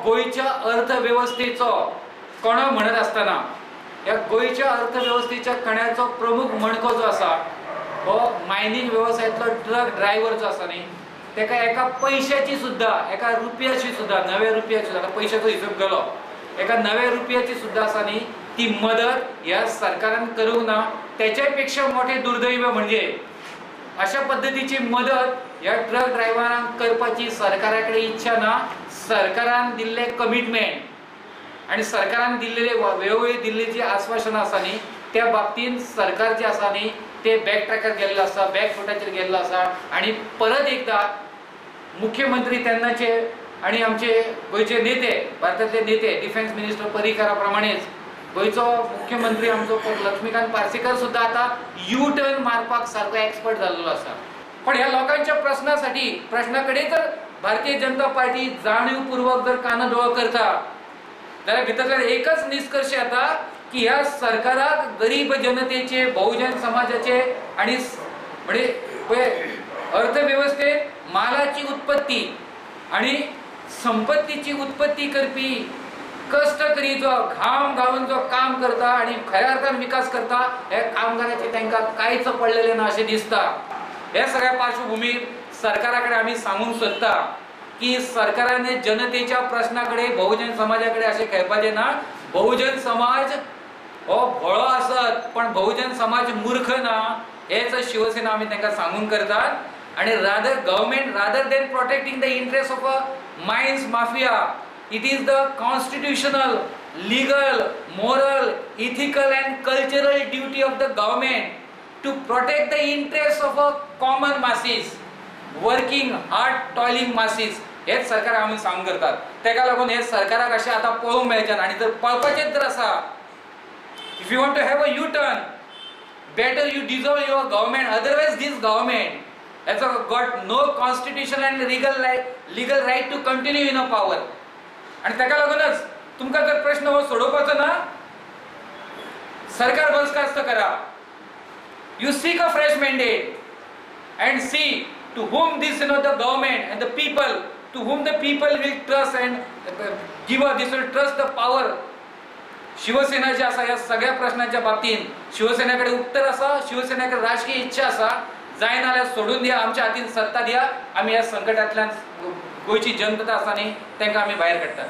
गोंयच्या अर्थवेवस्थेचो कणो म्हणत आसतना ह्या गोंयच्या अर्थवेवस्थेच्या कण्याचो प्रमुख मणको जो आसा हो मायनींग वेवसायांतलो ट्रक ड्रायव्हर जो आसा न्ही, तेका एका पयशाची सुद्दां, एका रुपयाची सुद्दां, नव्या रुपयाची सुद्दां, पयशाचो हिशोब गेलो, एका नव्या रुपयाची सुद्दां आसा न्ही ती मदत ह्या सरकारान करूंक ना. तेच्याय पेक्षा मोठें दुर्दैव म्हणजे अशा पद्दतीची मदत ह्या ट्रक ड्रायव्हरांक करपाची सरकारा कडेन इच्छा ना. सरकारान दिल्लें कमिटमेंट आनी सरकारान दिल्लेले वेळोवेळी दिल्ली जी आश्वासनां आसा न्ही त्या बाबतींत सरकार जे आसा न्ही ते बॅक ट्रॅकार गेल्लो आसा, बॅक फुटाचेर गेल्लो आसा. आनी परत एकदा मुख्यमंत्री तेन्नाचे आनी आमचे गोंयचे नेते, भारतांतले नेते, डिफेन्स मिनिस्टर पर्रीकरा प्रमाणेच गोंयचो मुख्यमंत्री आमचो लक्ष्मीकांत पार्सेकर सुद्दां आतां यू टर्न मारपाक सारको एक्सपर्ट जाल्लो आसा. पण ह्या लोकांच्या प्रश्नासाठी, प्रश्ना कडेन जर भारतीय जनता पार्टी जाणीवपूर्वक जर कान दोळो करता जाल्यार भितरल्यान एकच निष्कर्ष येता की ह्या सरकाराक गरीब जनतेचे, बहुजन समाजाचे आनी म्हणजे अर्थवेवस्थेत मालाची उत्पत्ती आनी संपत्तीची उत्पत्ती करपी कष्ट करी जो घाम घालून जो काम करता आनी खऱ्या अर्थान विकास करता हे कामगाराचे तांकां कांयच पडलेलें ना अशें दिसता. हे सगळ्या पार्श्वभूमीर सरकारा कडेन आमी सांगूंक सोदता की सरकाराने जनतेच्या प्रश्ना कडेन, बहुजन समाजा कडेन अशें खेळपाचें ना. बहुजन समाज हो भोळो आसत पण बहुजन समाज मूर्ख ना हेच शिवसेना आमी तांकां सांगून करतात. आनी rather government rather than protecting the interest of a mines mafia, it is the constitutional, legal, moral, ethical and cultural duty of the government to protect the interest of a common masses, working hard toiling masses. हेच सरकार आमी सांगून करतात. तेका लागून हे सरकाराक अशें आतां पळोवंक मेळचें ना. आनी जर पळपाचेंच जर आसा, if you want to have a U turn, better you dissolve your government, otherwise this government has got no constitutional and legal right to continue in a power. आनी ताका लागूनच तुमकां जर प्रश्न हो सोडोवपाचो ना, सरकार बरखास्त करा. You seek a fresh mandate and see to whom this you know the government and the people, to whom the people will trust and give a this will trust the power. Shiv Sena जी आसा ह्या सगळ्या प्रश्नांच्या बाबतींत शिवसेना कडेन उत्तर आसा, शिवसेना कडेन राजकीय इच्छा आसा. जायना जाल्यार सोडून दिया, आमच्या हातीन सत्ता दिया, आमी ह्या संकटांतल्यान गोंयची जनता आसा न्ही तांकां आमी भायर काडटात.